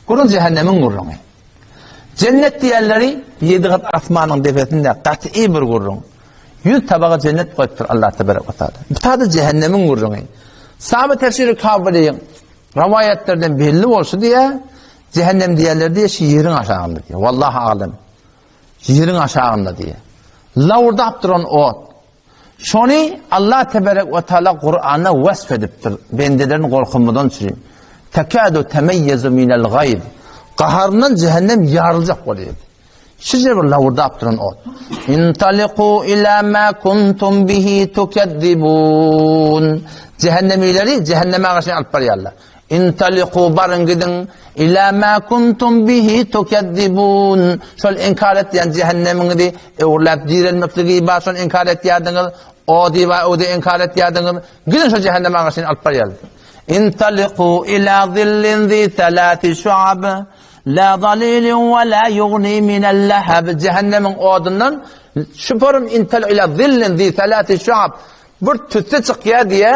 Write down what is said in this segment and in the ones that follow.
Gürrüň jähennemiň gürrüňi. Jennet diýenleri ýedi gat asmanyň depesinde gaty bir gürrüň. Ýüz tabaga jennet goýupdyr Allah tebarek we taala. Bu taýda jähennemiň gürrüňi. Sahabe tefsiri Kabylyň rowaýatlardan belli bolşy diýe, jähennem diýenler diýe şu ýeriň aşagynda diýe. Wallahi alem. Ýeriň aşagynda diýe. Lawurdap duran ot. Şony Allah teberek we taala Kuranda wasf edipdir. Bendelerini gorkuzmadan üçin. Tekadu temeyyezu minel gaýz. Gaharyndan cehennem ýaryljak bolýar. Şije bir lawurdap duran ot. Intaliku ila ma kuntum bihi tukezzibun. Cehennemileri cehenneme garşy alyp barýarlar. Intaliku baryň gidiň ila ma kuntum bihi tukezzibun. Şol inkar etýän cehennemiňizi öwrüläp direlmekligi bar şony inkar etýärdiňiz. Ody bar ody inkar etýärdiňiz. Gidiň şol cehenneme garşy alyp barýarlar. Intaliku ila zillin zi salati şuab. La zalilin we la yugni minel lahab. Cehennemiň odundan şuparym intal ila zillin zi salati şuab. Bir tüsse çykýar diýe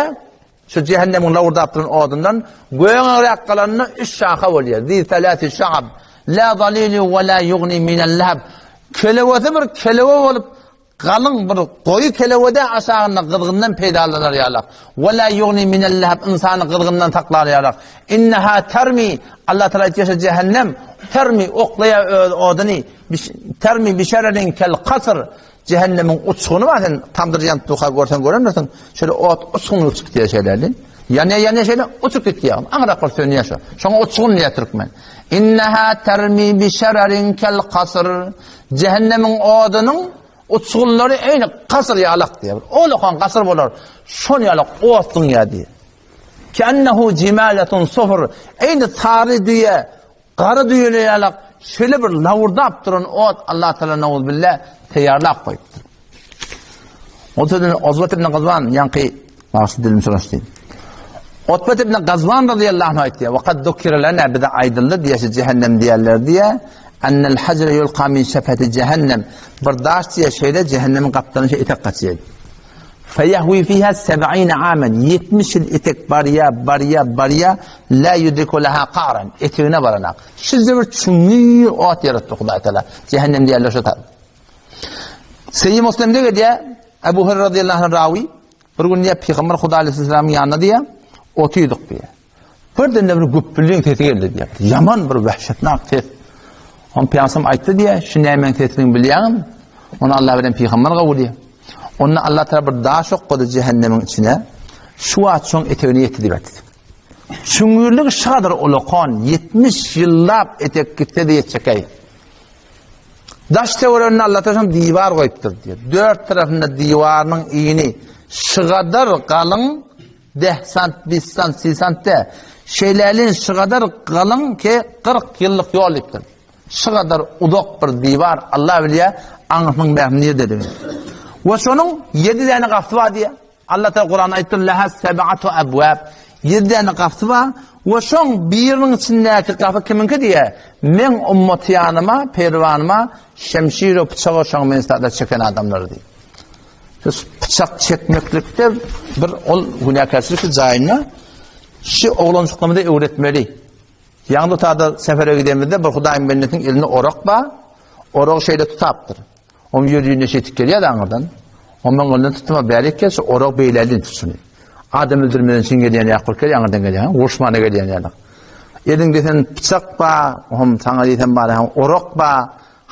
Şu jähennemiň lowurdap duran odundan göňegräk galanda üç şaha bolýar. Zi salasi şa'ab, la zalili we la yugni minel lahab. Kelewesi bir kelewe bolup, galyň bir goýy kelewede aşagynda gyzgyndan peýdalanar ýalak. We la yugni minel lahab ynsany gyzgyndan saklar ýalak. Inneha termi Allah Taala aýtýar şu jähennem termi oklaýar öz oduny termi bişererin kel kasr Jähennemiň uçguny bar sen tamdyr ýanyp durka görseň görendirsiň. Şeýle ot uçgun uçup gidýär şeýle. Ýanýar ýanýar şeýle uçup gitýär. Aňrak bir sönýär şo. Şoňa uçgun diýýär türkmen. Inneha termi bi şerarin kel kasr. Jähennemiň odunyň uçgunlary eýni kasr ýalak diýýär. Olakan kasr bolar. Şon ýalak ot zyňýar diýýär. Kennehu jimaletun sufr. Eýni sary düýe Gara düýeli ýalak şeýle bir lawurdap duran ot Allah Taala nauzubilla teýýarlap goýupdyr. O sözüni Ozbat ibn Gazwan ýaňky bagşy dilim soraşdy. Otbat ibn Gazwan radiyallahu anh aýtdy. Wa kad dukira lana bize aýdyldy diýe şu cehennem diýerler diýe. Ennel hajra yulqa min şefati cehennem. Bir daş diýe şeýle cehennemiň gapdalyna şeýle etek gaçýar. Feýehwi fiha seb'ine amen, 70 ýyl etek barýa, barýa, barýa, la yudriku laha qa'ran, etegine baranak. Şizde bir çuňňur ot ýaratdy Hudaý Taala. Cehennem diýerler şo taýda. Seýyi Muslimde gelýär, Ebu Hureyre radıyallahu anh rawi, bir gün diýär, Pygamber Hudaý aleyhisselamyň ýanynda diýär, otyrdyk diýär. Birden-de bir güpbüliň sesi geldi diýýär. Ýaman bir wehşetnak ses. Oň pyýansam aýtdy diýýär, şu nämäň sesini bilýäňmi? Ony Allah bilen pygamber gowy diýýär. Onda Allah Taala bir daş oklady jähennemiň içine. Şu wagt şoň etegine ýetdi diýip aýtdy. Çüňňürligi şadyr ulakan 70 ýyllap etek gitse-de ýetjek-äý. Daş töwereginde Allah Taala şoň diwar goýupdyr diýýär. Dört tarapynda diwarynyň ini şygadar galyň Deh sant, bis sant, si sant dä. Şeýlälin şygadar galyň ki 40 ýyllyk ýol diýipdir. Şygadar uzak bir diwar, Allah bilýär, aňyrsynyň bärsiniň nirdedigini. We şonuň ýedi däne gapysy bar diýýär. Allah Taala Kuranda aýtdy, Leha seb'atu abwab. Ýedi däne gapysy bar we şoň biriniň içindäki gapy kimiňki diýýär. Meň ummatyýanyma, perwanyma şemşir we pyçagy şoň men çeken adamlar diýýär. Pyçak çekmeklikde bir ol günäkärçilik jaýynda şu oglanjyklarymyza öwretmeli. Ýaňy tada sefere gidenimizde bir Hudaýyň bendesiniň elinde orak bar. Oragy şeýle tutapdyr. Onuň ýörüýünde şeýtip gelýär aňyrdan. Onuň elinden tutma bärik gel, şu orak beýlälin tutşuny. Adam öldürmeden üçin gelýän ýa bolup gelýär, aňyrdan gelýän, uruşmana gelýän ýaly. Eliňde sen pyçak bar, hom saňa diýsem bar, orak bar.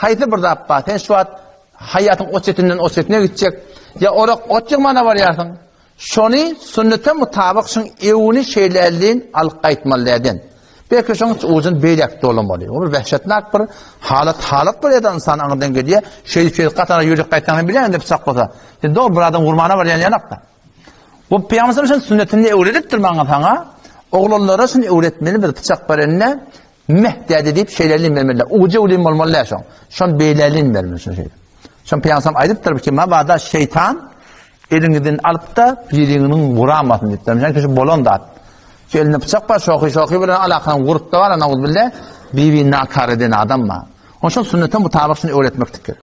Haýsy bir zat bar? Sen şu wagt Haýatyň o çetinden o çetine gitjek. Ýa orak ot ýygmana barýarsyň. Şony sünnete mutabyk şuň ewini şeýlälin alyp gaýtmaly däden. Belki şoň ujuny beýläk dolamaly. O bir wehşetnak bir halat halat bir eden ynsan aňyrdan gelýär. Şeýdip şeýdip gatana ýürek gaýtsaň hem bilýän indi pyçak bolsa. Sen dogry bir adam urmana barýan ýalakda. Bu Pygamberimiz şuň sünnetini öwredipdir maňa saňa. Oglanlara şuny öwretmeli bir pyçak berende Meh däde diýip şeýlelin bermeliler. Ujy ulin bolmaly däl şoň. Şon beýlelin bermeli şon şeýle. Şon pyýansam aýdypdyr ki, mabada şeýtan eliňizden alyp-da biriňiziň guramasyn diýipdir. Şon kişi bolan zat. Şu elinde pyçak bar, şohy şohy bilen alakany gurup da bar, nauzbillah, bibi nakar eden adam bar. Oň şol sünnete mutabyk şuny öwretmeklik gerek.